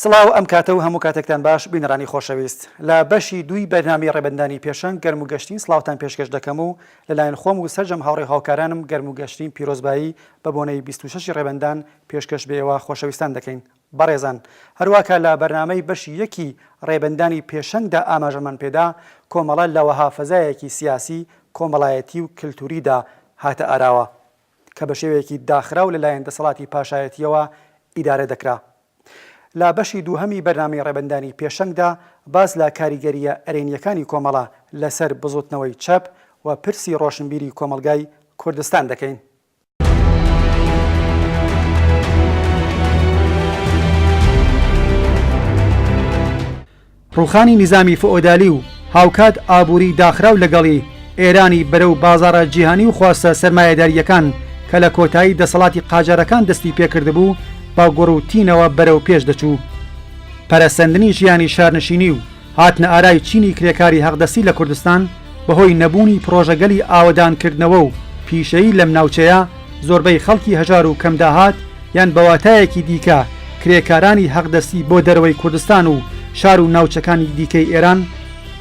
سڵاو ئەم کاتە و هەموو کاتێکتان باش بینەرانی خۆشەویست لە بەشی دووی بەرنامەی ڕێبەندانی پێشەنگ گەرم و گەشترین سڵاوتان پێشکەش دەکەم و لەلایەن خۆم و سەرجەم هاوڕێ و هاوکارانم گەرم و گەشترین پیرۆزبایی بە بۆنەی 26 ی ڕێبەندان پێشکەش بە ئێوە خۆشەویستان دەکەین بەڕێزان هەروا کە لە بەرنامەی بەشی یەکی ڕێبەندانی پێشەنگدا ئاماژەمان پێدا کۆمەڵە لە وەها فەزایەکی سیاسی، کۆمەڵایەتی و کلتوریدا هاتە ئاراوە کە بە شێوەیەکی داخراو لە لایەن دەسەڵاتی پاشایەتییەوە ئیدارە دەکرا. لە بەشی دووهەمی بەرنامەی ڕێبەندانی پێشەنگدا باس لە کاریگەرییە ئەرێنییەکانی کۆمەڵە لە سەر بزووتنەوەی چەپ و پرسی ڕۆشنبیری کۆمەڵگای کوردستان دەکەین. ڕووخانی نیزامی فئۆدالی و هاوکات ئابووری داخراو لەگەڵی، ئێرانی بەرەو بازاڕە جیهانی و خواستە سەرمایەدارییەکان کە لە کۆتایی دەسەڵاتی قاجارەکان دەستی پێکردبوو، بە گوڕ و تینەوە بەرەو پێش دەچوو. پەرەسەندنی ژیانی شارنشینی و هاتنە ئارای چینی کرێکاری هەقدەستی لە کوردستان بەهۆی نەبوونی پڕۆژەگەلی ئاوەدانکردنەوە و پیشەیی لەم ناوچەیە، زۆربەی خەڵکی هەژار و کەمداهات یان بە واتایەکی دیکە کرێکارانی هەقدەستی بۆ دەرەوەی کوردستان و شار و ناوچەکانی دیکەی ئێران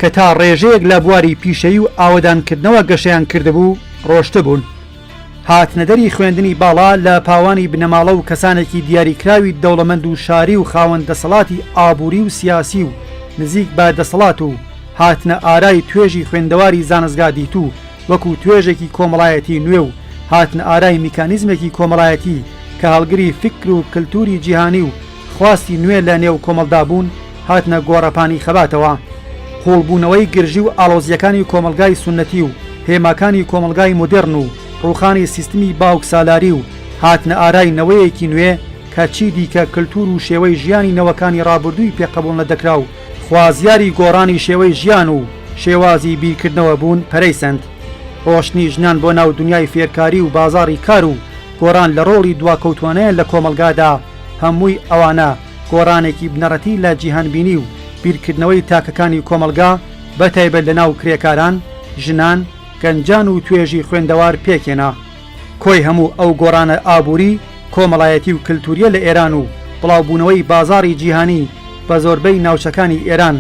کە تا ڕێژەیەک لە بواری پیشەیی و ئاوەدانکردنەوە گەشەیان کردبوو، ڕۆشتبوون. هاتنەدەری خوێندنی باڵا لە پاوانی بنەماڵە و کەسانێکی دیاریکراوی دەوڵەمەند و شاری و خاوەن دەسەڵاتی ئابووری و سیاسی و نزیک بە دەسەڵات و هاتنە ئارای توێژی خوێندەواری زانستگا دیتوو وەکوو توێژێکی کۆمەڵایەتی نوێ و هاتنە ئارای میکانیزمێکی کۆمەڵایەتی کە هەڵگری فیکر و کلتوری جیهانی و خواستی نوێ لە نێو کۆمەڵدا بوون هاتنە گۆڕەپانی خەباتەوە. قووڵبوونەوەی گرژی و ئاڵۆزییەکانی کۆمەڵگای سوننەتی و هێماکانی کۆمەڵگای مۆدێڕن و ڕووخانی سیستمی باوکسالاری و هاتنە ئارای نەوەیەکی نوێ کە چی دیکە کلتور و شێوەی ژیانی نەوەکانی ڕابوردووی پێ قەبووڵ نەدەکرا و خوازیاری گۆڕانی شێوەی ژیان و شێوازی بیرکردنەوە بوون پەرەی سەند. ڕۆشتنی ژنان بۆ ناو دونیای فێرکاری و بازاڕی کار و گۆڕان لە ڕۆڵی دواکەوتوانەیان لە کۆمەڵگادا هەمووی ئەوانە گۆڕانێکی بنەڕەتی لە جیهانبینی و بیرکردنەوەی تاکەکانی کۆمەڵگا بە تایبەت لە ناو کرێکاران، ژنان، گەنجان و توێژی خوێندەوار پێکهێنا. کۆی هەموو ئەو گۆڕانە ئابووری، کۆمەڵایەتی و کلتوریە لە ئێران و بڵاوبوونەوەی بازاڕی جیهانی بە زۆربەی ناوچەکانی ئێران،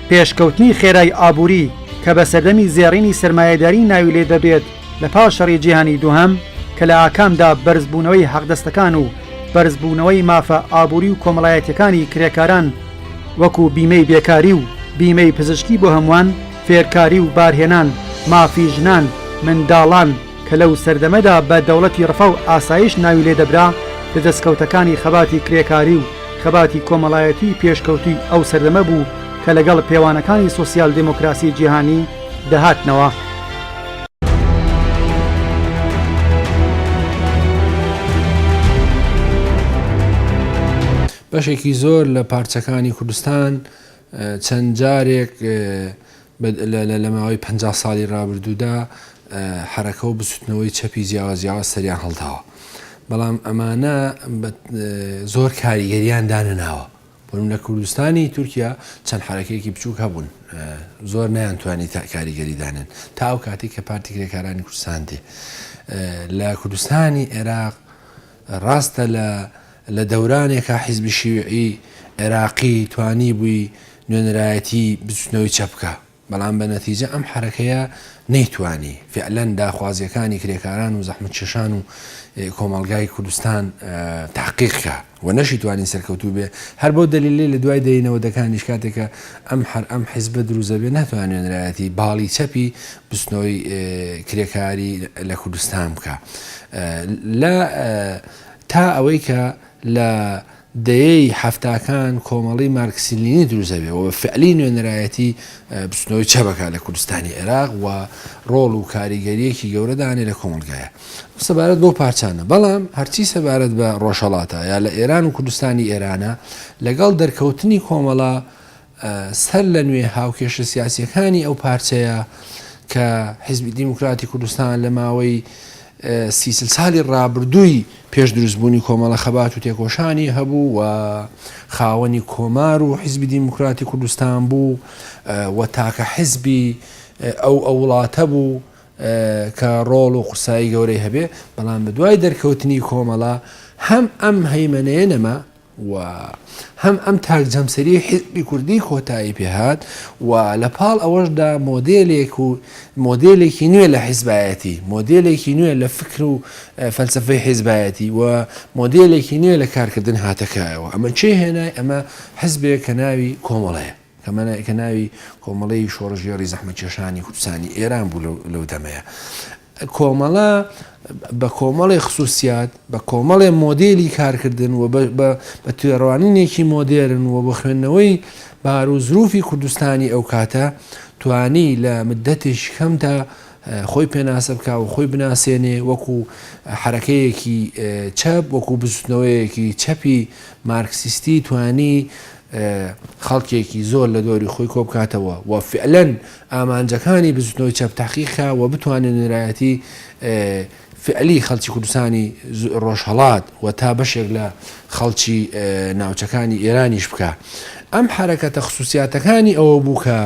پێشکەوتنی خێرای ئابووری کە بە سەردەمی زێڕینی سەرمایەداری ناوی لێ دەبرێت لە پاش شەڕی جیهانی دووهەم کە لە ئاکامدا بەرزبوونەوەی حەقدەستەکان و بەرزبوونەوەی مافە ئابووری و کۆمەڵایەتیەکانی کرێکاران وەکوو بیمەی بێکاری و بیمەی پزیشکی بۆ هەمووان، فێرکاری و بارهێنان، مافی ژنان، منداڵان، کە لەو سەردەمەدا بە دەوڵەتی ڕفا و ئاسایش ناوی لێ دەبرا، لە دەسکەوتەکانی خەباتی کرێکاری و خەباتی کۆمەڵایەتیی پێشکەوتووی ئەو سەردەمە بوو کە لەگەڵ پێوانەکانی سۆسیال دێمۆکراسی جیهانی دەهاتنەوە. بەشێکی زۆر لە پارچەکانی کوردستان چەند جارێک لە ماوەی 50 ساڵی ڕابردوودا حەرەکە و بزوتنەوەی چەپی جیاواز جیاواز سەریان هەڵداوە بەڵام ئەمانە زۆر کاریگەریان دانەناوە بۆ لە کوردستانی تورکیا چەند حرەکەیەکی بچووک هەبوون زۆر نەیانتوانی تا کاریگەری دانێن تا ئەو کاتی کە پارتی کرێکارانی کوردستان دێ لە کوردستانی عێراق ڕاستە لە لە دەورانێکا حیزبی شیوعی عێراقی توانیبووی نوێنەرایەتی بزوتنەوەی چەپ بکا، بەڵام بە نەتیجە ئەم حەرەکەیە نەیتوانی فیعلەن داخوازیەکانی کرێکاران و زەحمەتکێشان و کۆمەڵگای کوردستان تەحقیق کا و نەشیتوانی سەرکەوتوو بێ، هەر بەو دەلیلەی لە دوای دەیەی نەوەدەکانیش کاتێک کە ئەم حەر ئەم حیزبە دروست دەبێ ناتوانێ نوێنەرایەتی باڵی چەپی بزوتنەوەی کرێکاری لە کوردستان بکا لە تا ئەوەی کە لە دەیەی حەفتاکان کۆمەڵی مارکسی لینی دروست دەبێ و بە فعلی نوێنەرایەتی بزوتنەوەی چەپ ئەکا لە کوردستانی عێراق و ڕۆڵ و کاریگەریەکی گەورە دانێ لە کۆمەڵگایە سەبارەت بەو پارچانە بەڵام هەرچی سەبارەت بە ڕۆژهەڵاتە یا لە ئێران و کوردستانی ئێرانە لەگەڵ دەرکەوتنی کۆمەڵە سەر لە نوێ هاوکێشە سیاسیەکانی ئەو پارچەیە کە حیزبی دیموکراتی کوردستان لە ماوەی سی چل ساڵی ڕابردووی پێش دروستبوونی کۆمەڵە خەبات و تێکۆشانی هەبوو و خاوەنی کۆمار و حیزبی دیموکراتی کوردستان بوو و تاکە حیزبی ئەو ئەو وڵاتە بوو کە ڕۆڵ و قورسایی گەورەی هەبێ بەڵام بە دوای دەرکەوتنی کۆمەڵە هەم ئەم هەیمەنەیە نەما. و هەم ئەم تاک جەمسەریەی حیزبی کوردی کۆتایی پێهات و لە پاڵ ئەوەشدا مۆدێلێک و مۆدێلێکی نوێ لە حیزبایەتی، مۆدێلێکی نوێ لە فکر و فەلسەفەی حیزبایەتی و مۆدێلێکی نوێ لە کارکردن هاتە کایەوە. ئەمە کێ هێنای؟ ئەمە حیزبێک کە ناوی کۆمەڵەیە. کە ناوی کۆمەڵەی شۆڕشگێڕی زەحمەتکێشانی کوردستانی ئێران بوو لەو دەمەیە. کۆمەڵە بە کۆمەڵێ خسوسیات، بە کۆمەڵێ مۆدێلی کارکردن و بە تێڕوانینێکی مۆدێرن و بە خوێندنەوەی بار و زروفی کوردستانی ئەو کاتە توانی لە مدەتێکی کەمدا خۆی پێناسە بکا و خۆی بناسێنێ وەکو حەرەکەیەکی چەپ، وەکو بزوتنەوەیەکی چەپی مارکسیستی توانی خەڵکێکی زۆر لە دەوری خۆی کۆبکاتەوە و فعلەن ئامانجەکانی بزوتنەوەی چەپ تەحقیق کا و بتوانێ نوێنەرایەتی فعلی خەڵکی کوردستانی ڕۆژهەڵات و تا بەشێک لە خەڵکی ناوچەکانی ئێرانیش بکا. ئەم حەرەکەتە خسوسیاتەکانی ئەوە بوو کە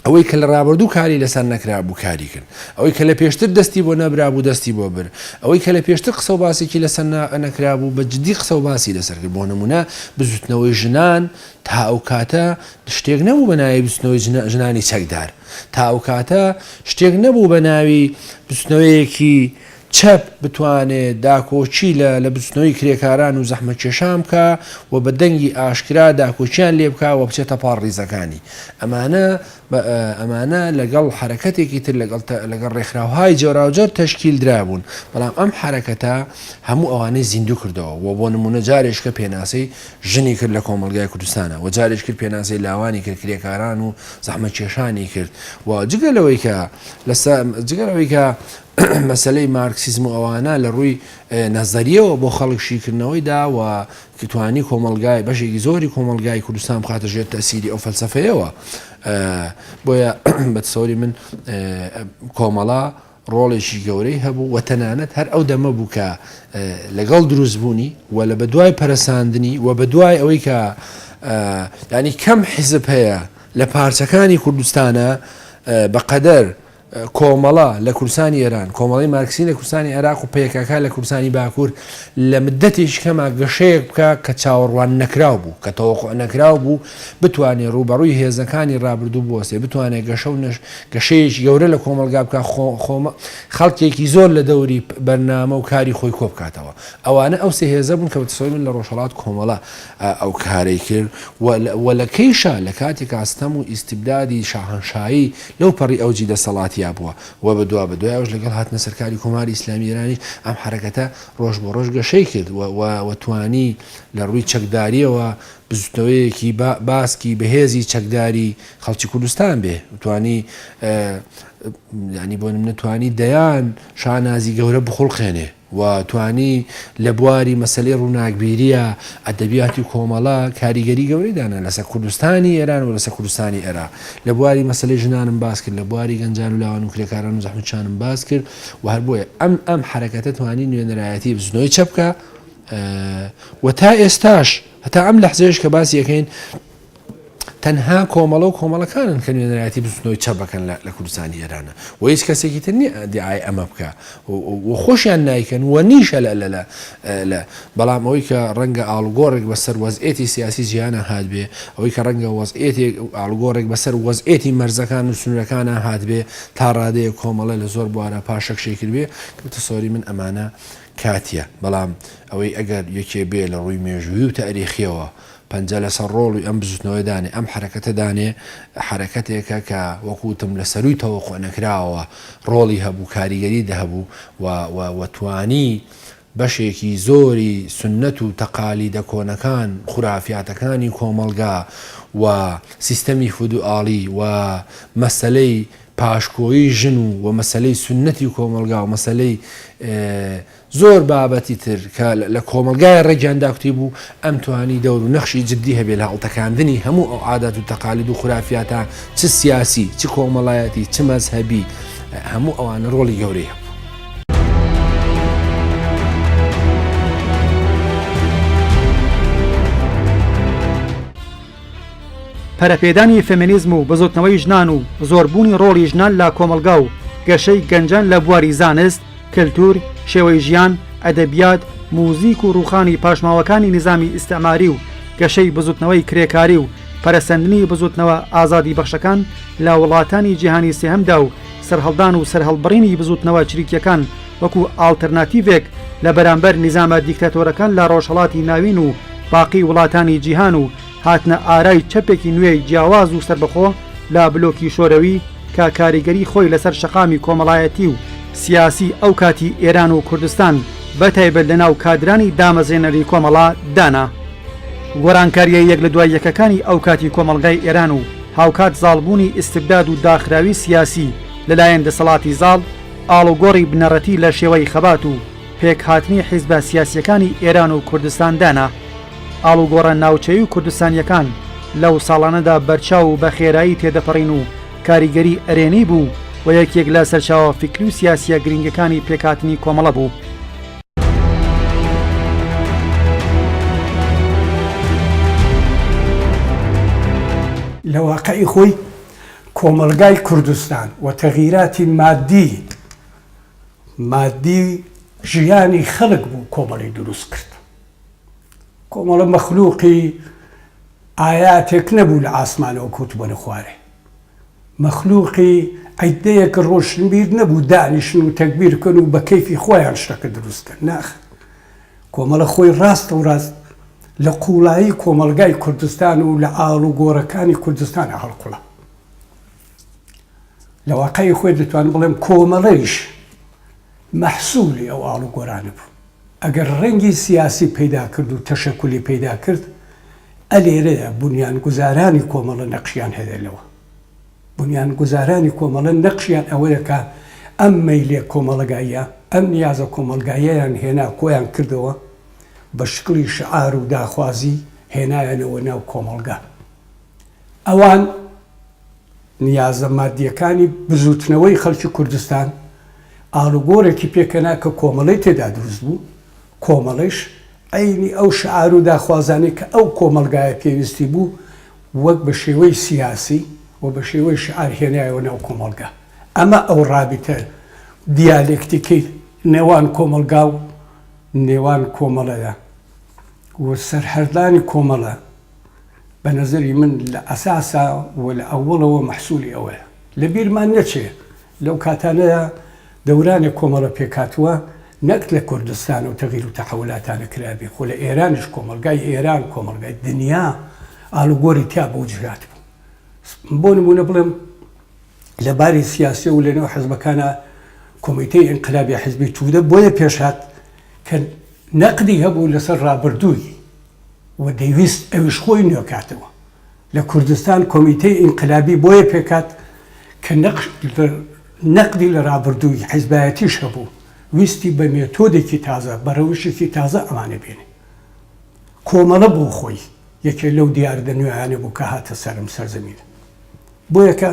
ئەوەی کە لە ڕابردوو کاری لەسەر نەکرابوو کاری کرد، ئەوەی کە لە پێشتر دەستی بۆ نەبرابوو دەستی بۆ برد، ئەوەی کە لە پێشتر قسە و باسێکی لەسەر نەکرابوو بە جدی قسە و باسی لەسەر کرد. بۆ نموونە بزوتنەوەی ژنان تا ئەو کاتە شتێک نەبوو بە ناوی بزوتنەوەی ژنانی چەکدار، تا ئەو کاتە شتێک نەبوو بە ناوی بزوتنەوەیەکی چەپ بتوانێ داکۆکی لە لە بزوتنەوەی کرێکاران و زەحمەتکێشان بکا و بە دەنگی ئاشکرا داکۆکیان لێ بکا و بچێتە پاڵ ڕیزەکانی. ئەمانە ئەمانە لەگەڵ حەرەکەتێکی تر لەگەڵ لەگەڵ ڕێکخراوهای جۆراوجۆر تەشکیل درابوون، بەڵام ئەم حەرەکەتە هەموو ئەوانەی زیندوو کردەوە و بۆ نموونە جارێکە پێناسەی ژنی کرد لە کۆمەڵگای کوردستانا و جارێکی کرد پێناسەی لاوانی کرد، کرێکاران و زەحمەتکێشانی کرد و جگە لەوەی کە لەسە جگە لەوەی کە مەسەلەی مارکسیزم و ئەوانە لە ڕووی نەزەریەوە بۆ خەڵک شیکردنەوەی دا و توانی کۆمەڵگای بەشێکی زۆری کۆمەڵگای کوردستان بخاتە ژێر تەسیری ئەو فەلسەفەیەوە بۆیە بە تسەوری من کۆمەڵە ڕۆڵێکی گەورەی هەبوو و تەنانەت هەر ئەو دەمە بوو کە لەگەڵ دروستبوونی و لە بەدوای پەرەساندنی و بەدوای ئەوەی کە ینی کەم حیزب هەیە لە پارچەکانی کوردستانە بەقەدەر کۆمەڵە لە کوردستانی ئێران، کۆمەڵەی مارکسی لە کوردستانی عێراق و پەکەکە لە کوردستانی باکوور لە مدەتێکی کەما گەشەیەک بکا کە چاوەڕوان نەکراو بوو، کە تەوەقوع نەکراو بوو، بتوانێ ڕووبەڕووی هێزەکانی ڕابردوو بوەستێ، بتوانێ گەشە و نەش گەشەیەکی گەورە لە کۆمەڵگا بکا، خۆ خۆ خەڵکێکی زۆر لە دەوری بەرنامە و کاری خۆی کۆ بکاتەوە. ئەوانە ئەو سێ هێزە بوون کە بە تەسەوری من لە ڕۆژهەڵات کۆمەڵە ئەو کارەی کرد و و لە کەیشا لە کاتێکا ستەم و ئیستیبدادی شاهەنشایی لەو پەڕی ئەوجی دەسەڵاتیا بووە و بە دوا بە دوای ئەوش لەگەڵ هاتنە سەرکاری کۆماری ئیسلامی ئێرانیش ئەم حەرەکەتە ڕۆژ بۆ ڕۆژ گەشەی کرد و و و توانی لە ڕووی چەکدارییەوە بزوتنەوەیەکی با باسکی بەهێزی چەکداری خەڵکی کوردستان بێ توانی یانی بۆ نمونە توانی دەیان شانازی گەورە بخوڵقێنێ. و توانی لە بواری مەسەلەی ڕووناکبیرییە، ئەدەبیاتی کۆمەڵە کاریگەری گەورەی دانا لەسەر کوردستانی ئێران و لەسەر کوردستانی ئێراق. لە بواری مەسەلەی ژنانم باس کرد، لە بواری گەنجان و لاوان و کرێکاران و زەحمەتکێشانم باس کرد و هەر بۆیە ئەم ئەم حەرەکەتە توانی نوێنەرایەتی بزوتنەوەی چەپ بکا و تا ئێستاش هەتا ئەم لەحزەیەش کە باسی ئەکەین تەنها کۆمەڵە و کۆمەڵەکانن کە نوێنەرایەتی بزوتنەوەی چەپ ئەکەن لە کوردستانی ئێرانە و هیچ کەسێکی تر نییە ئیدیعای ئەمە بکا و خۆشیان نایکەن و نیشە لە لە لە بەڵام ئەوەی کە ڕەنگە ئاڵوگۆڕێک بەسەر وەزعێتی سیاسی جیهانە هات بێ ئەوەی کە ڕەنگە وەزعێتی ئاڵوگۆڕێک بەسەر وەزعێتی مەرزەکان و سنوورەکانە هات بێ تا ڕادەیە کۆمەڵە لە زۆر بوارە پاشەکشەی کردبێ کە تەسەوری من ئەمانە کاتیە بەڵام ئەوەی ئەگەر یەکێ بێ لە ڕووی مێژووی و تاریخیەوە پەنجە لەسەر ڕۆڵی ئەم بزوتنەوەیە دانێ، ئەم حەرەکەتە دانێ، حەرەکەتێکە کە وەکو وتم لە سەرووی تەوەقوع نەکراوەوە ڕۆڵی هەبوو، کاریگەری هەبوو و و و توانی بەشێکی زۆری سوننەت و تەقالیدە کۆنەکان، خورافیاتەکانی کۆمەڵگا و سیستەمی فودوئاڵی و مەسەلەی پاشکۆیی ژن و و مەسەلەی سوننەتی کۆمەڵگا و مەسەلەی زۆر بابەتی تر کە لە کۆمەڵگای ڕێگیان داکوتی بوو، ئەم توانی دەور و نەخشی جدی هەبێ لە هەڵتەکاندنی هەموو ئەو عادات و تەقالید و خورافیاتە چ سیاسی، چ کۆمەڵایەتی، چ مەزهەبی، هەموو ئەوانە ڕۆڵی گەورەی هەبوو. پەرەپێدانی فێمێنیزم و بزوتنەوەی ژنان و زۆربوونی ڕۆڵی ژنان لە کۆمەڵگا و گەشەی گەنجان لە بواری زانست، کەلتور، شێوەی ژیان، ئەدەبیات، موزیک و ڕووخانی پاشماوەکانی نیزامی ئیستعماری و گەشەی بزوتنەوەی کرێکاری و پەرەسەندنی بزوتنەوە ئازادیبەخشەکان لە وڵاتانی جیهانی سێهەمدا و سەرهەڵدان و سەرهەڵبڕینی بزوتنەوە چریکیەکان وەکو ئاڵترناتیڤێک لە بەرامبەر نیزامە دیکتاتۆرەکان لە ڕۆژهەڵاتی ناوین و باقی وڵاتانی جیهان و هاتنە ئارای چەپێکی نوێی جیاواز و سەربەخۆ لە بلۆکی شۆرەوی کە کاریگەری خۆی لەسەر شەقامی کۆمەڵایەتی و سیاسی ئەو کاتی ئێران و کوردستان بە تایبەت لە ناو کادرانی دامەزرێنەری کۆمەڵە دانا. گۆرانکارییە یەک لە دوای یەکەکانی ئەو کاتی کۆمەڵگای ئێران و هاوکات زاڵبوونی ئیستبداد و داخراوی سیاسی لە لایەن دەسەڵاتی زاڵ، ئاڵوگۆڕی بنەڕەتی لە شێوەی خەبات و پێکهاتنی حیزبە سیاسییەکانی ئێران و کوردستان دانا. ئاڵوگۆڕە ناوچەیی و کوردستانییەکان لەو ساڵانەدا بەرچاو و بە خێرایی تێدەپەڕین و کاریگەری ئەرێنی بوو و یەکێک لە سەرچاوە فیکری و سیاسییە گرینگەکانی پێکهاتنی کۆمەڵە بوو. لە واقعی خۆی کۆمەڵگای کوردستان و تەغیراتی مادی مادی ژیانی خەڵک بوو کۆمەڵی دروست کرد. کۆمەڵە مەخلوقی ئایاتێک نەبوو لە ئاسمانەوە کەوتبۆنە خوارێ. مەخلوقی عیدەیەک ڕۆشنبیر نەبوو دانیشن و تەگبیر بکەن و بە کەیفی خۆیان شتەکە دروست کەن. ناخ کۆمەڵە خۆی ڕاستە و ڕاست لە قوڵایی کۆمەڵگای کوردستان و لە ئاڵوگۆڕەکانی کوردستانا هەڵقوڵا. لە واقعی خۆی دەتوانم بڵێم کۆمەڵەیش مەحسولی ئەو ئاڵوگۆرانە بوو. ئەگەر ڕەنگی سیاسی پەیدا کرد و تەشەکولی پەیدا کرد، ئەلێرەیە بونیانگوزارانی کۆمەڵە نەقشیان هەیە لەوە. بونیانگوزارانی کۆمەڵە نەقشیان ئەوەیە کە ئەم مەیلە کۆمەڵگاییە، ئەم نیازە کۆمەڵگاییەیان هێنا کۆیان کردەوە، بە شکڵی شعار و داخوازی هێنایانەوە ناو کۆمەڵگا. ئەوان نیازە مادییەکانی بزووتنەوەی خەڵکی کوردستان ئاڵوگۆڕێکی پێکهێنا کە کۆمەڵەی تێدا دروست بوو، کۆمەڵەیش عەینی ئەو شعار و داخوازانەی کە ئەو کۆمەڵگایە پێویستی بوو وەک بە شێوەی سیاسی و بە شێوەی شعار هێنایەوە ناو کۆمەڵگا. ئەمە ئەو ڕابیتە دیالێکتیکەی نێوان کۆمەڵگا و نێوان کۆمەڵەیە و سەرهەڵدانی کۆمەڵە بە نەزەری من لە ئەساسا و لە ئەوەڵەوە مەحسولی ئەوەیە. لە بیرمان نەچێ لەو کاتانەیا دەورانێک کۆمەڵە پێکهاتووە نەک لە کوردستان و تەغیر و تەحەولاتانە کرابێ خۆ لە ئێرانیش کۆمەڵگای ئێران کۆمەڵگای دنیا ئاڵوگۆری تیا بە وجود هاتبوو. بۆ نموونە بڵێم لە باری سیاسی و لە نێو حزبەکانا کۆمیتەی ئینقلابی حزبی توودە بۆیە پێش هات کە نەقدی هەبوو لەسەر ڕابردووی و دەیویست ئەویش خۆی نوێ کاتەوە. لە کوردستان کۆمیتەی ئینقلابی بۆیە پێکهات کە نەقدی لە ڕابردووی حیزبایەتیش هەبوو، ویستی بە مێتۆدێکی تازە، بە ڕەوشێکی تازە ئەمانە بێنێ. کۆمەڵە بۆ خۆی یەکێ لەو دیاردە نوێیانە بوو کە هاتە سەر ئەم سەرزەمینە. بۆیە کە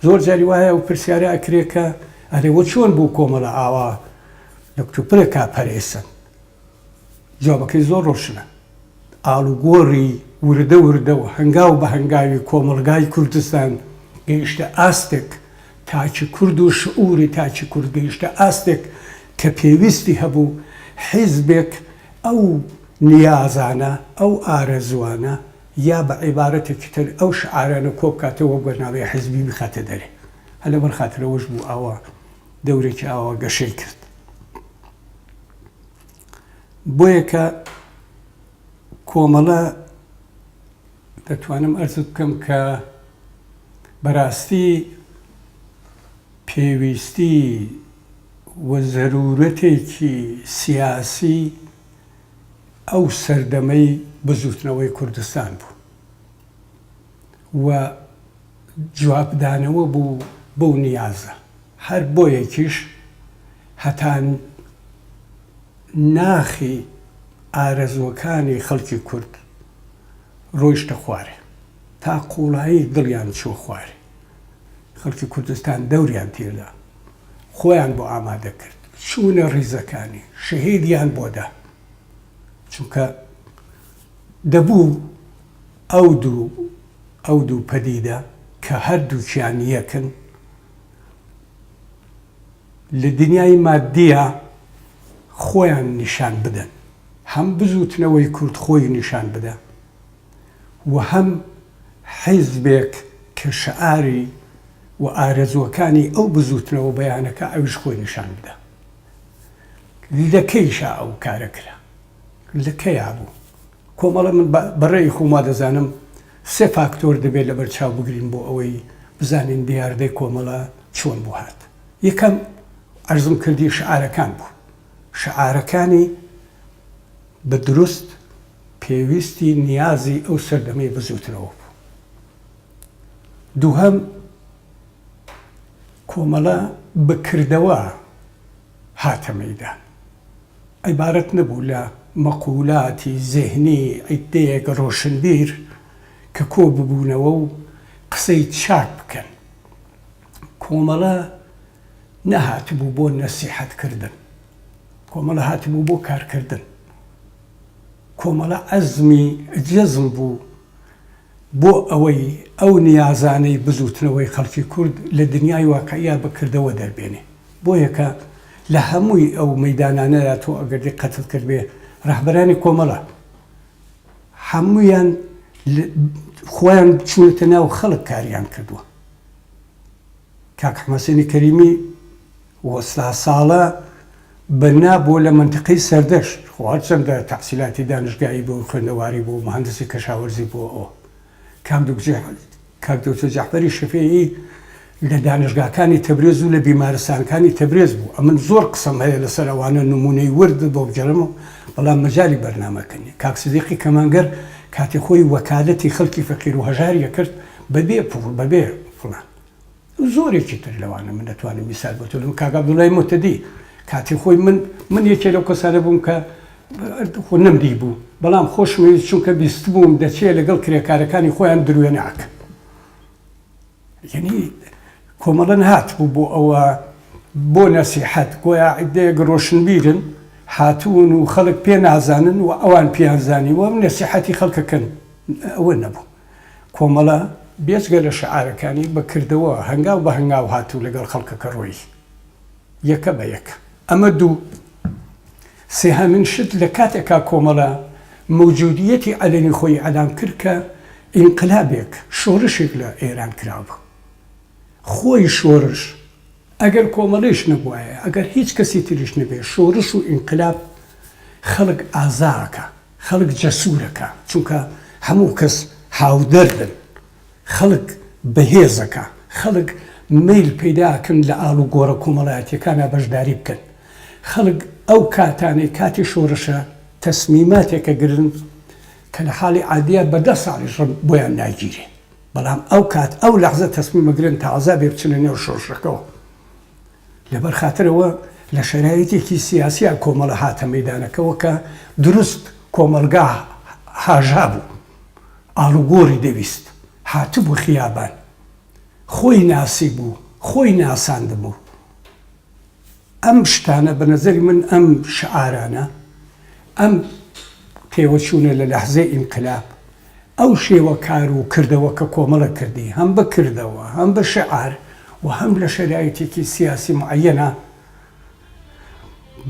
زۆر جاری وایە ئەو پرسیارە ئەکرێ کە ئەرێ وە چۆن بوو کۆمەڵە ئاوا لە کتوپرێکا پەرەی سەند؟ جوابەکەی زۆر ڕۆشنە. ئاڵوگۆڕی وردە وردە و هەنگاو بە هەنگاوی کۆمەڵگای کوردستان گەیشتە ئاستێک، تاکی کورد و شعوری تاکی کورد گەیشتە ئاستێک کە پێویستی هەبوو حیزبێک ئەو نیازانە، ئەو ئارەزووانە یا بە عیبارەتێکی تر ئەو شعارانە کۆبکاتەوە و بەرنامەی حیزبی بخاتە دەرێ. هەر لەبەر خاترەوەش بوو ئاوا دەورێکی ئاوا گەشەی کرد. بۆیە کە کۆمەڵە دەتوانم ئەرزت بکەم کە بەراستی پێویستی و زەرورەتێکی سیاسی ئەو سەردەمەی بزوتنەوەی کوردستان بوو و جوابدانەوە بوو بەو نیازە. هەر بۆیەکیش هەتا ناخی ئارەزووەکانی خەڵکی کورد ڕۆیشتە خوارێ، تا قووڵایی دڵیان چووە خوارێ، خەڵکی کوردستان دەوریان تێدا، خۆیان بۆ ئامادە کرد، چوونە ڕیزەکانی، شەهیدیان بۆ دا، چونکە دەبوو ئەو دوو ئەو دوو پەدیدە کە هەردووکیان یەکن، لە دنیای ماددیا خۆیان نیشان بدەن. هەم بزووتنەوەی کورد خۆی نیشان بدا و هەم حیزبێک کە شعاری و ئارەزووەکانی ئەو بزووتنەوە بەیانەکا ئەویش خۆی نیشان بدا. لە کەیشا ئەو کارە کرا؟ لە کەیا بوو؟ کۆمەڵە من بە ڕێی خۆم وا دەزانم سێ فاکتۆر دەبێت لەبەر چاو بگرین بۆ ئەوەی بزانین دیاردەی کۆمەڵە چۆن بۆ هات. یەکەم عەرزم کردی شعارەکان بوو. شعارەکانی بە دروست پێویستی نیازی ئەو سەردەمەی بزووتنەوە بوو. دووهەم کۆمەڵە بە کردەوە هاتە مەیدان. عیبارەت نەبوو لە مەقولاتی زێهنی عیددەیەک ڕۆشنبیر کە کۆ ببوونەوە و قسەی چاک بکەن. کۆمەڵە نەهاتبوو بۆ نەسیحەت کردن. کۆمەڵە هاتبوو بۆ کارکردن. کۆمەڵە عەزمی جەزم بوو بۆ ئەوەی ئەو نیازانەی بزووتنەوەی خەڵکی کورد لە دنیای واقعیا بە کردەوە دەربێنێ. بۆیە کە لە هەمووی ئەو مەیدانانەیا تۆ ئەگەر دیققەتت کردبێ ڕەهبەرانی کۆمەڵە هەموویان خۆیان چوونەتە ناو خەڵک کاریان کردووە. کاک حەمەحسێنی کەریمی وەستا ساڵە بەنا بۆ لە مەنتیقەی سەردەشت، خۆ هەرچەندە تەحسیلاتی دانشگایی بوو، خوێندەواری بوو، موهەندسی کەشاوەرزی بوو ئەوە. کاک کاک دکتۆر جەعفەری شەفیعی لە دانشگاکانی تەبرێز و لە بیمارستانەکانی تەبرێز بوو. ئەمن زۆر قسەم هەیە لەسەر ئەوانە نموونەی ورد بۆ بگێڕمەوە، بەڵام مەجالی بەرنامەکە نییە. کاک سدیقی کەمانگەر کاتی خۆی وەکالەتی خەڵکی فەقیر و هەژاری ئەکرد بەبێ پووڵ، بەبێ فڵان. زۆرێکی تر لەوانە من دەتوانم میسال بۆ تۆ بدەم کاک عەبدوڵای موهتەدی کاتی خۆی من من یەکێ لەو کەسانە بووم کە خۆ نەمدیبوو بەڵام خۆشمەویست چونکە بیستبووم دەچێ لەگەڵ کرێکارەکانی خۆیان دروێنە ئەکەن یعنی کۆمەڵە نەهاتبوو بۆ ئەوە بۆ نەسیحەت گۆیا عیدەیەک ڕۆشنبیرن هاتوون و خەڵک پێ نازانن و ئەوان پێیان زانیوە و نەسیحەتی خەڵکەکەن ئەوە نەبوو کۆمەڵە بێجگە لە شعارەکانی بە کردەوە هەنگاو بە هەنگاو هات و لەگەڵ خەڵکەکە ڕۆیی یەکە بە یەکە. ئەمە دوو. سێهەمین شت لە کاتێکا کۆمەڵە مەوجودییەتی عەلەنی خۆی ئیعلام کرد کە ئینقلابێک، شۆرشێک لە ئێران کرابوو. خۆی شۆرش ئەگەر کۆمەڵەیش نەبوایە، ئەگەر هیچ کەسی تریش نەبێ، شۆرش و ئینقلاب خەڵک ئازا ئەکا. خەڵک جەسوورەکە چونکە هەموو کەس هاودەردن، خەڵک بەهێزەکە، خەڵک مەیل پەیدا ئەکەن لە ئاڵوگۆڕە کۆمەڵایەتیەکانا بەشداری بکەن، خەڵک ئەو کاتانەی کاتی شۆڕشە تەسمیماتێک ئەگرن کە لە حاڵی عادیا بە دە ساڵیش ڕەنگ بۆیان ناگیرێ بەڵام ئەو کات ئەو لەحزە تەسمیم ئەگرن تازە بێ بچنە نێو شۆڕشەکەوە. لەبەر خاتر ئەوە لە شەرایتێکی سیاسیا کۆمەڵە هاتە مەیدانەکەوە کە دروست کۆمەڵگا هاژا بوو، ئاڵوگۆڕی دەویست، هاتبوو خیابان، خۆی ناسیبوو، خۆی ناساندبوو. ئەم شتانە بە نەزەری من ئەم شعارانە، ئەم تێوەچوونە لە لەحزەی ئینقلاب، ئەو شێوە کار و کردەوە کە کۆمەڵە کردی هەم بە کردەوە هەم بە شعار و هەم لە شەرایتێکی سیاسی معەیەنا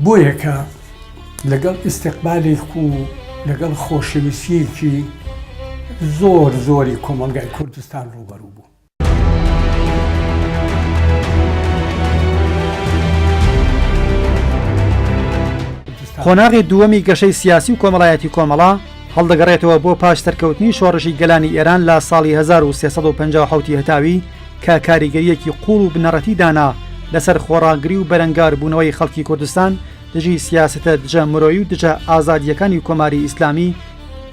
بۆیە کە لەگەڵ ئیستیقبالێک و لەگەڵ خۆشەویستیەکی زۆر زۆری کۆمەڵگای کوردستان ڕووبەڕوو بوو. قۆناغی دووەمی گەشەی سیاسی و کۆمەڵایەتی کۆمەڵە هەڵدەگەڕێتەوە بۆ پاش سەرکەوتنی شۆڕشی گەلانی ئێران لە ساڵی 1357 هەتاوی کە کاریگەریەکی قوڵ و بنەڕەتی دانا لەسەر خۆڕاگری و بەرەنگاربوونەوەی خەڵکی کوردستان دژی سیاسەتە دژە مرۆیی و دژە ئازادییەکانی کۆماری ئیسلامی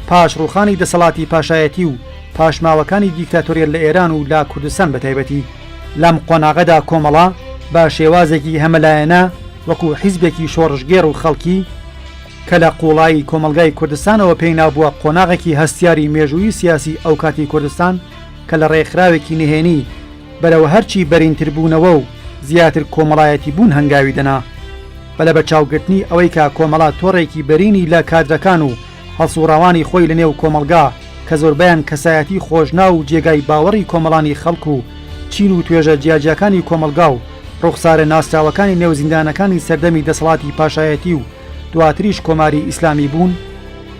پاش ڕووخانی دەسەڵاتی پاشایەتی و پاشماوەکانی دیکتاتۆریەت لە ئێران و لە کوردستان بە تایبەتی. لەم قۆناغەدا کۆمەڵە بە شێوازێکی هەمەلایەنە وەکوو حیزبێکی شۆڕشگێڕ و خەڵکی کە لە قووڵایی کۆمەڵگای کوردستانەوە پێی نابووە قۆناغێکی هەستیاری مێژوویی سیاسی ئەوکاتی کوردستان کە لە ڕێکخراوێکی نهێنی بەرەو هەرچی بەرینتربوونەوە و زیاتر کۆمەڵایەتی بوون هەنگاوی دەنا. بە لەبەرچاوگرتنی ئەوەی کە کۆمەڵە تۆڕێکی بەرینی لە کادرەکان و هەڵسووڕاوانی خۆی لە نێو کۆمەڵگا کە زۆربەیان کەسایەتی خۆشناو و جێگای باوەڕی کۆمەڵانی خەڵک و چین و توێژە جیاجیاکانی کۆمەڵگا و ڕوخسارە ناسراوەکانی نێو زیندانەکانی سەردەمی دەسەڵاتی پاشایەتی و. دواتریش کۆماری ئیسلامی بوون،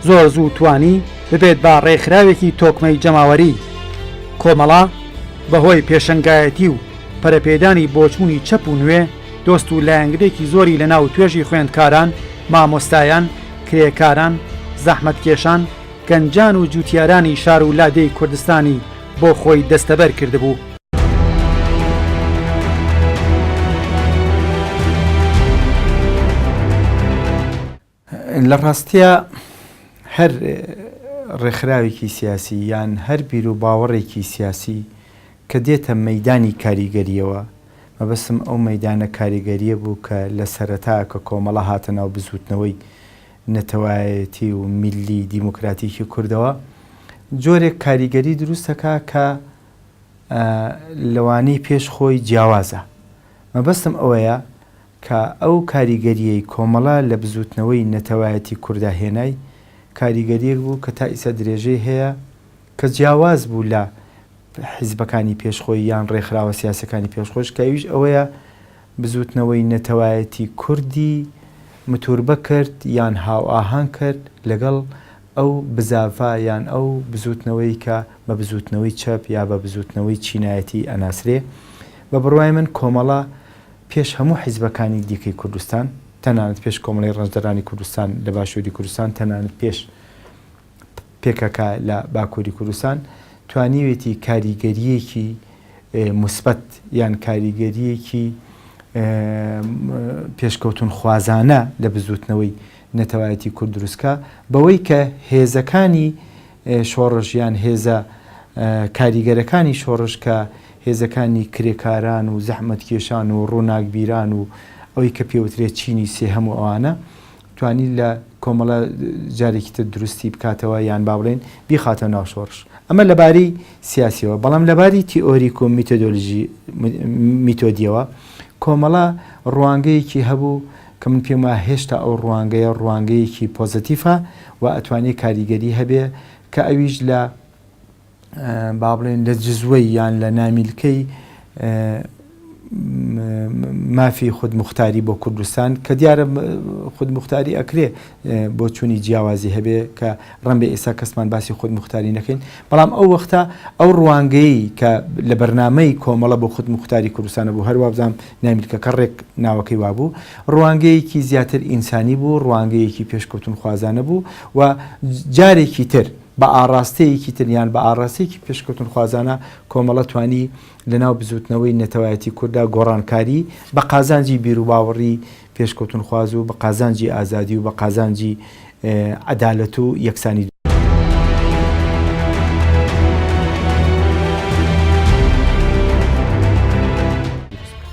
زۆر زوو توانی ببێت بە ڕێکخراوێکی تۆکمەی جەماوەری. کۆمەڵە بەهۆی پێشەنگایەتی و پەرەپێدانی بۆچوونی چەپ و نوێ، دۆست و لایەنگرێکی زۆری لەناو توێژی خوێندکاران، مامۆستایان، کرێکاران، زەحمەتکێشان، گەنجان و جوتیارانی شار و لادێی کوردستانی بۆ خۆی دەستەبەر کردبوو. لە ڕاستیا هەر ڕێکخراوێکی سیاسی یان هەر بیروباوەڕێکی سیاسی کە دێتە مەیدانی کاریگەرییەوە، مەبەستم ئەو مەیدانە کاریگەرییە بوو کە لە سەرەتا کە کۆمەڵە هاتە ناو بزووتنەوەی نەتەوایەتی و میللی دیموکراتیکی کوردەوە، جۆرێک کاریگەری دروست دەکا کە لەوانەی پێش خۆی جیاوازە. مەبەستم ئەوەیە کە ئەو کاریگەرییەی کۆمەڵە لە بزووتنەوەی نەتەوایەتی کوردا هێنای، کاریگەرییەک بوو کە تا ئیستا درێژەی هەیە، کە جیاواز بوو لە حیزبەکانی پێش خۆی یان ڕێکخراوە سیاسیەکانی پێش خۆش، کە ئەویش ئەوەیە بزووتنەوەی نەتەوایەتی کوردی متوربە کرد یان هاوئاهەنگ کرد لەگەڵ ئەو بزاڤە یان ئەو بزووتنەوەی کە بە بزووتنەوەی چەپ یا بە بزووتنەوەی چینایەتی ئەناسرێ. بە بڕوای من کۆمەڵە پێش هەموو حیزبەکانی دیکەی کوردستان، تەنانەت پێش کۆمەڵەی ڕەنجدەرانی کوردستان لە باشووری کوردستان، تەنانەت پێش پکک لە باکووری کوردستان، توانیوێتی کاریگەرییەکی موسبەت یان کاریگەرییەکی پێشکەوتنخوازانە لە بزووتنەوەی نەتەوایەتی کورد دروست کا، بەوەی کە هێزەکانی شۆڕش یان هێزە کاریگەرەکانی شۆڕش کە هێزەکانی کرێکاران و زەحمەتکێشان و ڕووناکبیران و ئەوەی کە پێوترێت چینی سێهەم و ئەوانە توانی لە کۆمەڵە جارێکی تر دروستی بکاتەوە یان با بڵێین بیخاتەوە ناو شۆڕش. ئەمە لەباری سیاسیەوە، بەڵام لەباری تیئۆریک و میتۆدۆلژی میتۆدیەوە کۆمەڵە ڕوانگەیەکی هەبوو کە من پێم وایە هێشتا ئەو ڕوانگەیە ڕوانگەیەکی پۆزەتیفە و ئەتوانێ کاریگەری هەبێ کە ئەویش لە با بڵێن لە جزوەی یان لە نامیلکەی مافی خودموختاری بۆ کوردستان کە دیارە خودموختاری ئەکرێ بۆچوونی جیاوازی هەبێ کە ڕەنبێ ئێستا کەسمان باسی خودموختاری نەکەین بەڵام ئەو وەختە ئەو ڕوانگەی کە لە بەرنامەی کۆمەڵە بۆ خودموختاری کوردستانە بوو هەروە بزانام نامیلکەکە ڕێک ناوەکەی وابوو ڕوانگەیەکی زیاتر ئینسانی بوو ڕوانگەیەکی پێشکەوتنخوازانە بوو و جارێکی تر بە ئاڕاستەیەکی تر یان بە ئاڕاستەیەکی پێشکەوتنخوازانە کۆمەڵە توانی لەناو بزووتنەوەی نەتەوایەتی کورددا گۆڕانکاری بە قازانجی بیروباوەڕی پێشکەوتنخواز و بە قازانجی ئازادی و بە قازانجی عەدالەت و یەکسانی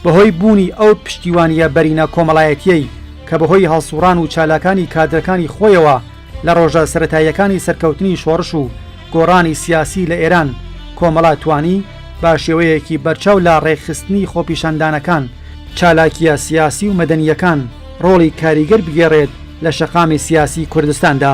بەهۆی بوونی ئەو پشتیوانییە بەرینە کۆمەڵایەتییەی کە بەهۆی هەڵسوڕان و چالاکانی کادرەکانی خۆیەوە لە ڕۆژە سەرەتاییەکانی سەرکەوتنی شۆڕش و گۆڕانی سیاسی لە ئێران، کۆمەڵە توانی بە شێوەیەکی بەرچاو لە ڕێکخستنی خۆپیشاندانەکان، چالاکییە سیاسی و مەدەنییەکان ڕۆڵی کاریگەر بگێڕێت لە شەقامی سیاسی کوردستاندا.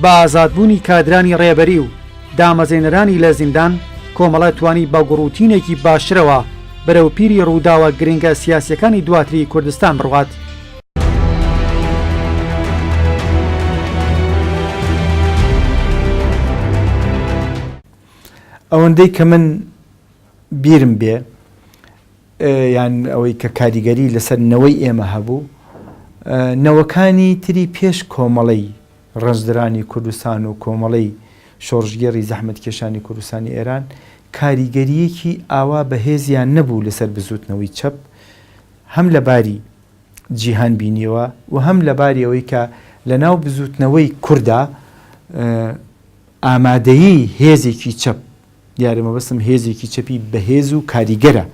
بە ئازادبوونی کادرانی ڕێبەری و دامەزرێنەرانی لە زیندان، کۆمەڵە توانی بە گوڕوتینێکی باشترەوە بەرەو پیری ڕووداوە گرنگە سیاسییەکانی دواتری کوردستان بڕوات. ئەوەندەی کە من بیرم بێ یان ئەوەی کە کاریگەری لەسەر نەوەی ئێمە هەبوو نەوەکانی تری پێش کۆمەڵەی ڕەنجدرانی کوردستان و کۆمەڵەی شۆڕشگێڕی زەحمەتکێشانی کوردستانی ئێران کاریگەرییەکی ئاوا بەهێزیان نەبوو لەسەر بزووتنەوەی چەپ هەم لە باری جیهان بینیەوە و هەم لە باری ئەوەی کە لە ناو بزووتنەوەی کوردا ئامادەیی هێزێکی چەپ دیارە مەبەستم هێزێکی چەپی بەهێز و کاریگەرە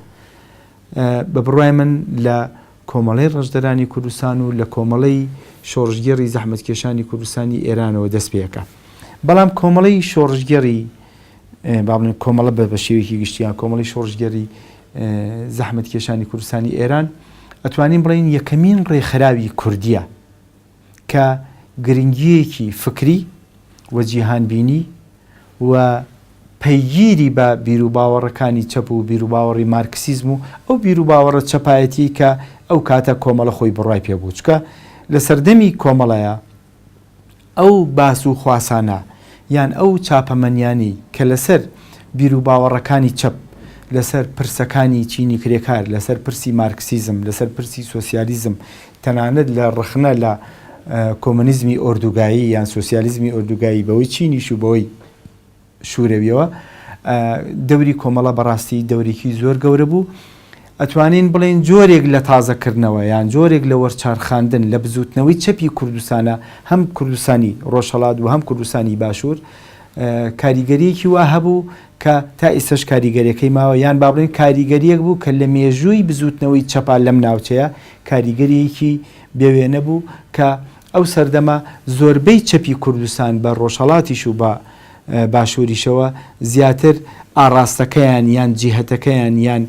بە بڕوای من لە کۆمەڵەی ڕەنجدەرانی کوردستان و لە کۆمەڵەی شۆڕشگێڕی زەحمەتکێشانی کوردستانی ئێرانەوە دەست پێکا بەڵام کۆمەڵەی شۆڕشگێڕی با بڵێن کۆمەڵە بە شێوەیەکی گشتی یان کۆمەڵی شۆڕشگێڕی زەحمەتکێشانی کوردستانی ئێران ئەتوانین بڵێین یەکەمین ڕێکخراوی کوردیە کە گرنگییەکی فکری و جیهانبینی و پەیگیری بە بیروباوەڕەکانی چەپ و بیروباوەڕی مارکسیزم و ئەو بیروباوەڕە چەپایەتیەی کە ئەو کاتە کۆمەڵە خۆی بڕوای پێ بوو چونکە. لە سەردەمی کۆمەڵەیا ئەو باس و خواسانە یان ئەو چاپەمەنیانەی کە لەسەر بیروباوەڕەکانی چەپ، لەسەر پرسەکانی چینی کرێکار، لەسەر پرسی مارکسیزم، لەسەر پرسی سۆسیالیزم، تەنانەت لە ڕەخنە لە کۆمۆنیزمی ئۆردوگایی یان سۆسیالیزمی ئۆردوگایی بەوەی چینیش و بەوەی شورەویەوە دەوری کۆمەڵە بەڕاستی دەورێکی زۆر گەورە بوو. ئەتوانین بڵێین جۆرێک لە تازەکردنەوە یان جۆرێک لە وەرچارخاندن لە بزووتنەوەی چەپی کوردستانە هەم کوردستانی ڕۆژهەڵات و هەم کوردستانی باشوور کاریگەریەکی وا هەبوو کە تا ئیستەش کاریگەریەکەی ماوە یان با بڵێین کاریگەریەک بوو کە لە مێژووی بزووتنەوەی چەپا لەم ناوچەیە کاریگەریەکی بێ وێنە بوو کە ئەو سەردەمە زۆربەی چەپی کوردستان بە ڕۆژهەڵاتیش و بە باشووریشەوە زیاتر ئاڕاستەکەیان یان جیهەتەکەیان یان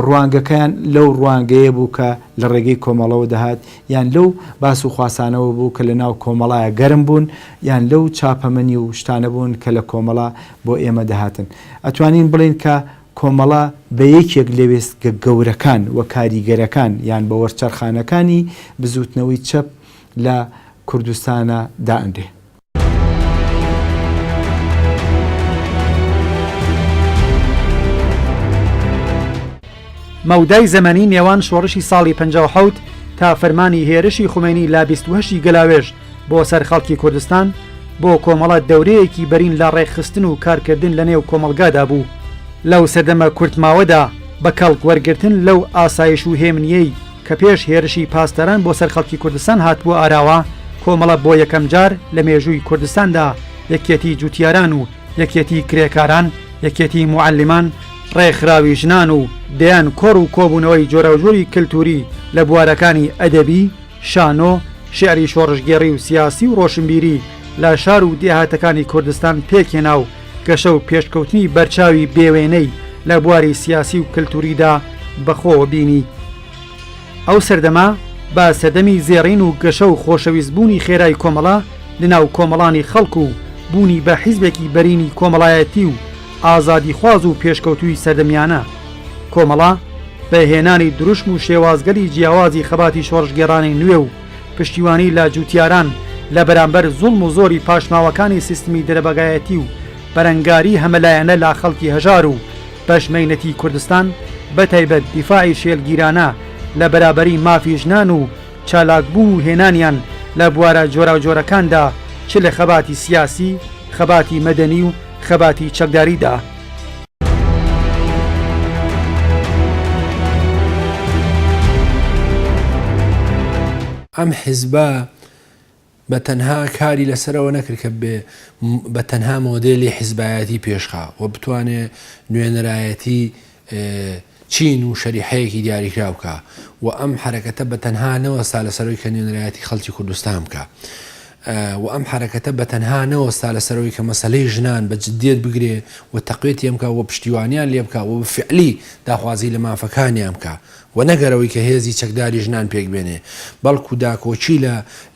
ڕوانگەکەیان لەو ڕوانگەیە بوو کە لە ڕێگەی کۆمەڵەوە دەهات یان لەو باس و خواسانەوە بوو کە لە ناو کۆمەڵایە گەرم بوون یان لەو چاپەمەنی و شتانە بوون کە لە کۆمەڵە بۆ ئێمە دەهاتن. ئەتوانین بڵێین کە کۆمەڵە بە یەکێک لە وێستگە گەورەکان و کاریگەرەکان یان بە وەرچەرخانەکانی بزووتنەوەی چەپ لە کوردستانا دائەنرێ. مەودای زەمەنی نێوان شۆڕشی ساڵی 57 تا فەرمانی هێرشی خومەینی لە 28 ی گەلاوێژ بۆ سەر خەڵکی کوردستان بۆ کۆمەڵە دەورەیەکی بەرین لە ڕێکخستن و کارکردن لە نێو کۆمەڵگادا بوو. لەو سەردەمە کورتماوەدا بە کەڵک وەرگرتن لەو ئاسایش و هێمنییەی کە پێش هێرشی پاسداران بۆ سەر خەڵکی کوردستان هاتبووە ئاراوە، کۆمەڵە بۆ یەکەم جار لە مێژووی کوردستاندا یەکیەتی جوتیاران و یەکیەتی کرێکاران، یەکیەتی موعەلیمان، ڕێکخراوی ژنان و دەیان کۆڕ و کۆبوونەوەی جۆراوجۆری کلتووری لە بوارەکانی ئەدەبی، شانۆ، شیعری شۆڕشگێڕی و سیاسی و ڕۆشنبیری لە شار و دێهاتەکانی کوردستان پێکهێنا و گەشە و پێشکەوتنی بەرچاوی بێوێنەی لە بواری سیاسی و کلتوریدا بەخۆوە بینی. ئەو سەردەمە بە سەردەمی زێڕین و گەشە و خۆشەویستبوونی خێرای کۆمەڵە لەناو کۆمەڵانی خەڵک و بوونی بە حیزبێکی بەرینی کۆمەڵایەتی و ئازادیخواز و پێشکەوتووی سەردەمیانە کۆمەڵە بە هێنانی دروشم و شێوازگەلی جیاوازی خەباتی شۆڕشگێڕانەی نوێ و پشتیوانی لە جوتیاران لە بەرامبەر زوڵم و زۆری پاشماوەکانی سیستمی دەرەبەگایەتی و بەرەنگاری هەمەلایەنە لە خەڵکی هەژار و بەش مەینەتی کوردستان بەتایبەت دیفاعی شێلگیرانە لە بەرابەری مافی ژنان و چالاکبوون و هێنانیان لە بوارە جۆراوجۆرەکاندا چ لە خەباتی سیاسی، خەباتی مەدەنی و خەباتی چەکداریدا. ئەم حیزبە بە تەنها کاری لەسەرەوە نەکرد کە بێ بە تەنها مۆدێلی حیزبایەتی پێشخا و بتوانێ نوێنەرایەتی چین و شەریحەیەکی دیاریکراو بکا و ئەم حەرەکەتە بە تەنها نەوەستا لەسەرەوەی کە نوێنەرایەتی خەڵکی کوردستان بکا و ئەم حەرەکەتە بە تەنها نەوەستا لەسەرەوەی کە مەسەلەی ژنان بە جدیەت بگرێ و تەقویەتیان بکا و پشتیوانیان لێ بکا و بە فعلی داخوازی لە مافەکانیان بکا و نەک هەر ئەوەی کە هێزی چەکداری ژنان پێک بێنێ بەڵکو داکۆکی لە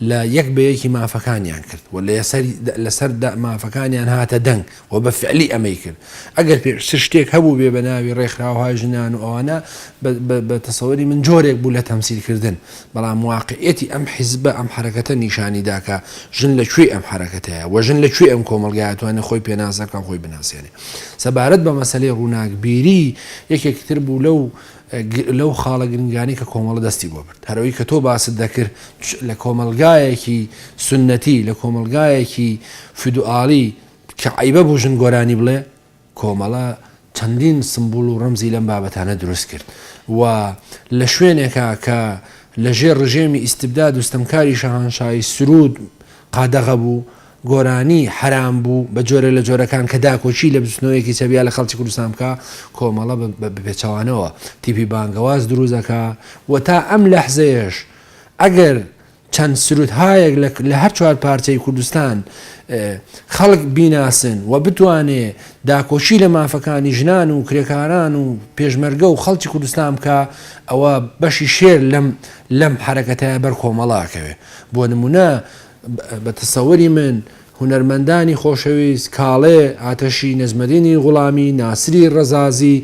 لە یەک بە یەکی مافەکانیان کرد و لەسەر لەسەر مافەکانیان هاتە دەنگ و بە فعلی ئەمەی کرد. ئەگەر پێشتر شتێک هەبووبێ بە ناوی ڕێکخراوهای ژنان و ئەوانە بە تەسەوری من جۆرێک بوو لە تەمسیل کردن، بەڵام واقعیەتی ئەم حیزبە، ئەم حەرەکەتە نیشانی دا کە ژن لە کوێی ئەم حەرەکەتەیە و ژن لە کوێی ئەم کۆمەڵگایە توانێ خۆی پێناسە بکا و خۆی بناسێنێ. سەبارەت بە مەسەلەی ڕووناکبیری یەکێک تر بوو لەو لەو خاڵە گرنگانەی کە کۆمەڵە دەستی بۆ برد. هەر ئەوەی کە تۆ باست دەکرد لە کۆمەڵگایەکی سوننەتی، لە کۆمەڵگایەکی فیدوئاڵی کە عەیبە بوو ژن گۆرانی بڵێ، کۆمەڵە چەندین سمبوڵ و ڕەمزی لەم بابەتانە دروست کرد و لە شوێنێکا کە لە ژێر ڕژێمی ئیستبداد و ستەمکاری شاهانشاهی سروود قادەغە بوو، گۆرانی حەرام بوو بە جۆرێک لە جۆرەکان کە داکۆکی لە بزوتنەوەیەکی چەپیا لە خەڵکی کوردستان بکا، کۆمەڵە بە پێچەوانەوە تیپی بانگەواز دروست ئەکا و تا ئەم لەحزەیەش ئەگەر چەند سرودهایەک لە لە هەر چوار پارچەی کوردستان خەڵک بیناسن و بتوانێ داکۆکی لە مافەکانی ژنان و کرێکاران و پێشمەرگە و خەڵکی کوردستان بکا ئەوە بەشی شێر لەم لەم حەرەکەتە بەر کۆمەڵە ئەکەوێ بۆ نمونە بە تەسەوری من هونەرمەندانی خۆشەویست کاڵێ ئاتەشی نەجمەدینی غوڵامی ناسری ڕەزازی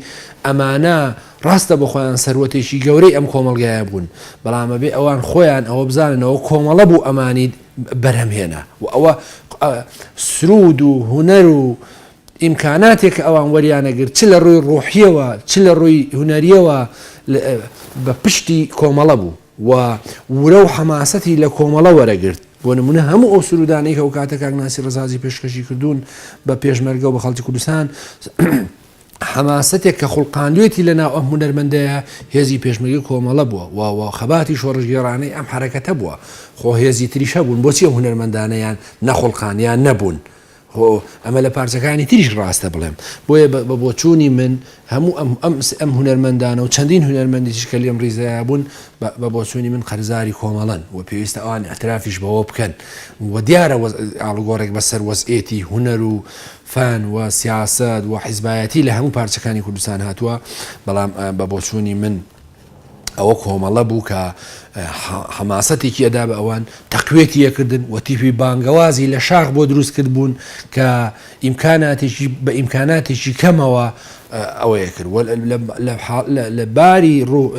ئەمانە. ڕاستە بۆ خۆیان سەروەتێکی گەورەی ئەم کۆمەڵگایە بوون، بەڵام ئەبێ ئەوان خۆیان ئەوە بزانن ئەوە کۆمەڵە بوو ئەمانی بەرهەم هێنا و ئەوە سروود و هونەر و ئیمکاناتێک کە ئەوان وەریانەگرت چ لە ڕووی ڕۆحیەوە چ لە ڕووی هونەریەوە بە پشتی کۆمەڵە بوو و ورە و حەماسەتی لە کۆمەڵە وەرەگرت. بۆ نمونە هەموو ئەو سرودانەی کە ئەوکاتە کاک ناسیر ڕەزازی پێشکەشی کردوون بە پێشمەرگە و بە خەڵکی کوردستان حەماسەتێک کە خوڵقاندوێتی لە ناو ئەم هونەرمەندەیە هێزی پێشمەرگەی کۆمەڵە بووە و و خەباتی شۆڕشگێڕانەی ئەم حەرەکەتە بووە خۆ هێزی تریش هەبوون بۆچی ئەم هونەرمەندانەیان نەخوڵقان یان نەبوون خۆ ئەمە لە پارچەکانی تریش ڕاستە بڵێم بۆیە بە بۆچوونی من هەموو ئەم ئەم ئەم هونەرمەندانە و چەندین هونەرمەندی تریش کە لێم ڕیزەیا بوون بە بۆچوونی من قەرزاری کۆمەڵەن و پێویستە ئەوان ئیعترافیش بەوە بکەن و دیارە ئاڵوگۆڕێک بەسەر وەزعیەتی هونەر و فەن و سیاسەت و حیزبایەتی لە هەموو پارچەکانی کوردستان هاتووە بەڵام بە بۆچوونی من ئەوە کۆمەڵە بوو کە حەماسەتێکی ئەدا بە ئەوان تەقوێتی ئەکردن و تیپی بانگەوازی لە شاخ بۆ دروست کرد بوون کە ئیمکاناتێکی بە ئیمکاناتێکی کەمەوە ئەوەیە کرد لە باری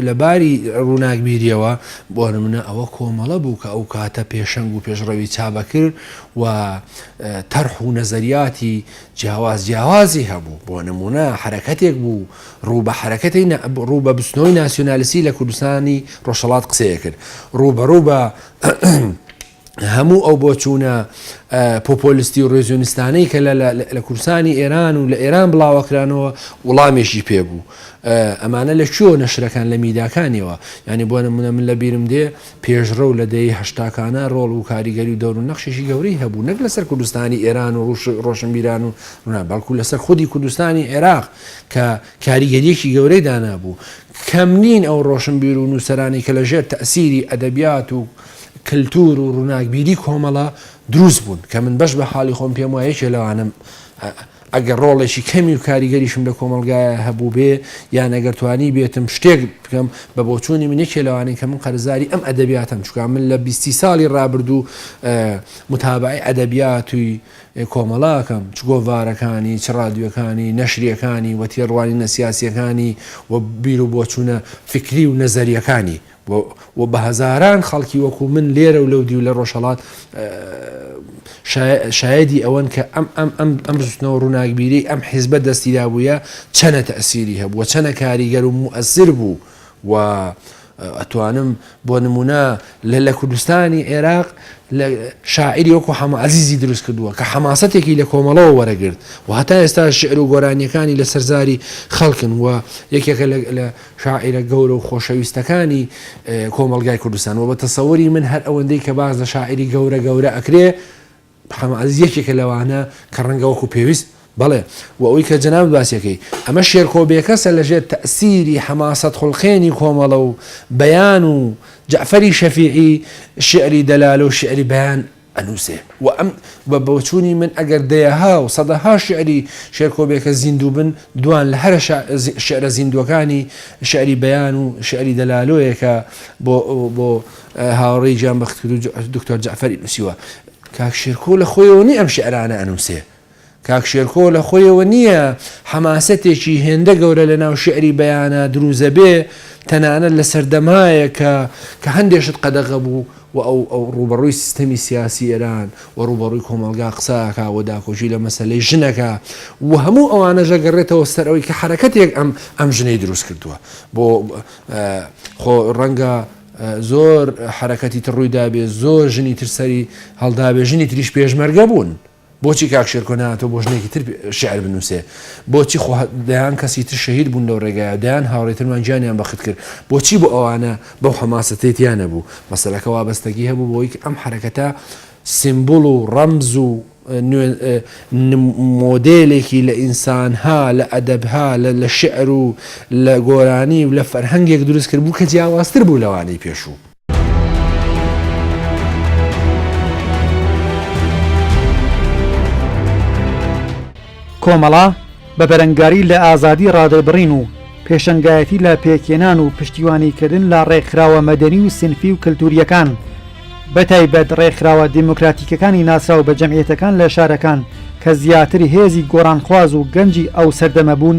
لە باری ڕووناکبیریەوە بۆ نمونە ئەوە کۆمەڵە بوو کە ئەو کاتە پێشەنگ و پێشڕەوی چابەکرد و تەرح و نەزەریاتی جیاواز جیاوازی هەبوو بۆ نمونە حرەکەتێک بوو ڕوو بە حەرەکەتی ڕوو بە بزوتنەوەی ناسیۆنالیستی لە کوردستانی ڕۆژهەڵات قسەیە کرد، ڕووبەڕوو بە هەموو ئەو بۆچوونە پۆپۆلیستی و ڕێزیۆنیستانەی کە لە کوردستانی ئێران و لە ئێران بڵاوەکرانەوە وڵامێکی پێ بوو. ئەمانە لە کوێوە نەشرەکان لە میداکانیەوە یانی بۆ نمونە من لە بیرم دێ پێشڕەو لە دەیەی هەشتاکانە ڕۆڵ و کاریگەری و دەور و نەخشێکی گەورەی هەبوو نەک لەسەر کوردستانی ئێران و ڕۆشنبیران و بەڵکو لەسەر خودی کوردستانی عێراق کە کاریگەرییەکی گەورەی دانابوو. کەم نین ئەو ڕۆشنبیر و نووسەرانەی کە لە ژێر تەئسیری ئەدەبیات و کلتوور و ڕووناکبیری کۆمەڵە دروست بوون، کە من بەش بە حاڵی خۆم پێم وایە یەکێ لەوانەم ئەگەر ڕۆڵێکی کەمی و کاریگەریشم لە کۆمەڵگایا هەبووبێ یان ئەگەر توانیبێتم شتێک بکەم، بە بۆچوونی من یەکێ لەوانەی کە من قەرزاری ئەم ئەدەبیاتەم چونکە من لە بیستی ساڵی ڕابردوو متابەعەی ئەدەبیاتی کۆمەڵە ئەکەم، چ گۆڤارەکانی، چ ڕادیۆکانی، نەشریەکانی و تێڕوانینە سیاسیەکانی و بیر و بۆچوونە فیکری و نەزەریەکانی و بە هەزاران خەڵکی وەکو من لێرە و لەو دیو لە ڕۆژهەڵات شایەدی ئەوەن کە ئەم ئەم ئەم ئەم بزوتنەوە ڕووناکبیرەی ئەم حیزبە دەستی دابوویە چەنە تەئسیری هەبووە، چەنە کاریگەر و موئەسیر بوو و ئەتوانم بۆ نمونە لە لە کوردستانی عێراق لە شاعیری وەکو حەمە عەزیزی دروست کردووە کە حەماسەتێکی لە کۆمەڵەوە وەرەگرت و هەتا ئێستا شعر و گۆرانیەکانی لە سەرزاری خەڵکن و یەکێکە لە شاعیرە گەورە و خۆشەویستەکانی کۆمەڵگای کوردستان و بە تەسەوری من هەر ئەوەندەی کە باس لە شاعیری گەورە گەورە ئەکرێ حەمە عەزیز یەکێکە لەوانە کە ڕەنگە وەکو پێویست بەڵێ و ئەوەی کە جەنابت باسی ئەکەی ئەمە شێرکۆ بێکەسە لە ژێر تەئسیری حەماسەت خوڵقێنی کۆمەڵە و بەیان و جەعفەری شەفیعی شیعری دەلالە و شیعری بەیان ئەنووسێ و ئەم بە بۆچوونی من ئەگەر دەیەها و سەدەها شیعری شێرکۆ بێکەس زیندوو بن دوان لە هەرە شیعرە زیندووەکانی شیعری بەیان و شیعری دەلالۆیە کە بۆ بۆ هاوڕێی گیانبەختکردوو دکتۆر جەعفەری نووسیوە. کاک شێرکۆ لە خۆیەوە نییە ئەم شیعرانە ئەنووسێ. کاک شێرکۆ لە خۆیەوە نییە حەماسەتێکی هێندە گەورە لە ناو شیعری بەیانا درووزەبێ، تەنانەت لە سەردەمایەک کە کە هەندێ شت قەدەغە بوو و ئەو ئەو ڕووبەڕووی سیستەمی سیاسی ئێران و ڕووبەڕووی کۆمەڵگا قسە ئەکا و داکۆکی لە مەسەلەی ژن ئەکا و هەموو ئەوانەش ئەگەڕێتەوە سەر ئەوەی کە حەرەکەتێک ئەم ئەم ژنەی دروست کردووە بۆ خۆ ڕەنگە زۆر حەرەکەتی تر ڕووی دابێ زۆر ژنی تر سەری هەڵدابێ ژنی تریش پێشمەرگە بوون بۆچی کاک شێرکۆ نهاتوە بۆ ژنێکی تر شعر بنووسێ بۆچی خۆ دەیان کەسی تر شەهید بوون لەو ڕێگایە دەیان هاوڕێی ترمان گیانیان بەخت کرد بۆچی بۆ ئەوانە بەو حەماسەتەی تیا نەبوو مەسەلەکە وابەستەگی هەبوو بۆی کە ئەم حەرەکەتە سیمبول و ڕەمز و مۆدێلێکی لە ئینسانها، لە ئەدەبها، لە شیعر و لە گۆرانی و لە فەرهەنگێک دروست کردبوو کە جیاوازتر بوو لەوانەی پێشوو. کۆمەڵە بە بەرەنگاری لە ئازادی ڕادەربڕین و پێشەنگایەتی لە پێکهێنان و پشتیوانیکردن لە ڕێکخراوە مەدەنی و سینفی و کەلتورییەکان، بەتایبەت ڕێکخراوە دیموکراتیکەکانی ناسراو بە جەمعیەتەکان لە شارەکان کە زیاتر هێزی گۆڕانخواز و گەنجی ئەو سەردەمە بوون،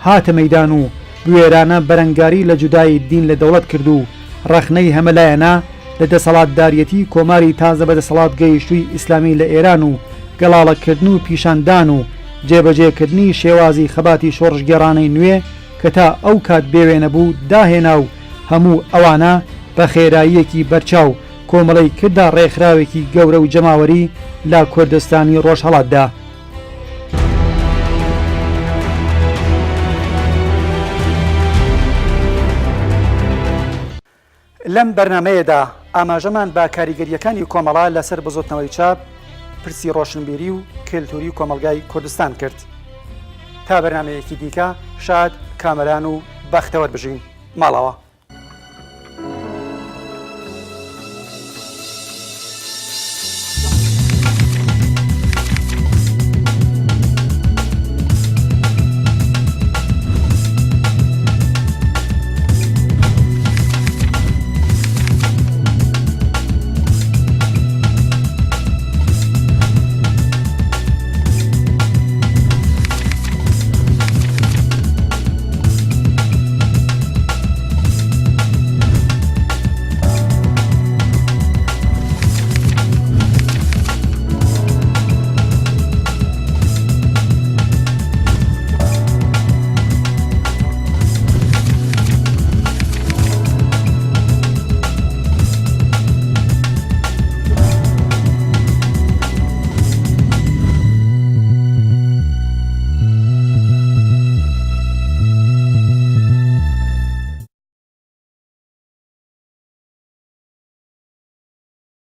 هاتە مەیدان و. بوێرانە بەرەنگاری لە جودایی دین لە دەوڵەت کرد و ڕەخنەی هەمەلایەنە لە دەسەڵاتداریەتی کۆماری تازە بەدەسەڵات گەیشتووی ئیسلامی لە ئێران و گەڵاڵەکردن و پیشاندان و جێبەجێکردنی شێوازی خەباتی شۆڕشگێڕانەی نوێ کە تا ئەو کات بێوێنە بوو داهێنا و هەموو ئەوانە بە خێراییەکی بەرچاو کۆمەڵەی کردە ڕێکخراوێکی گەورە و جەماوەری لە کوردستانی ڕۆژهەڵاتدا. لەم بەرنامەیەدا ئاماژەمان بە کاریگەرییەکانی کۆمەڵە لەسەر بزوتنەوەی چەپ، پرسی ڕۆشنبیری و کەلتوری کۆمەڵگای کوردستان کرد. تا بەرنامەیەکی دیکە شاد، کامەران و بەختەوەر بژین. ماڵاوا.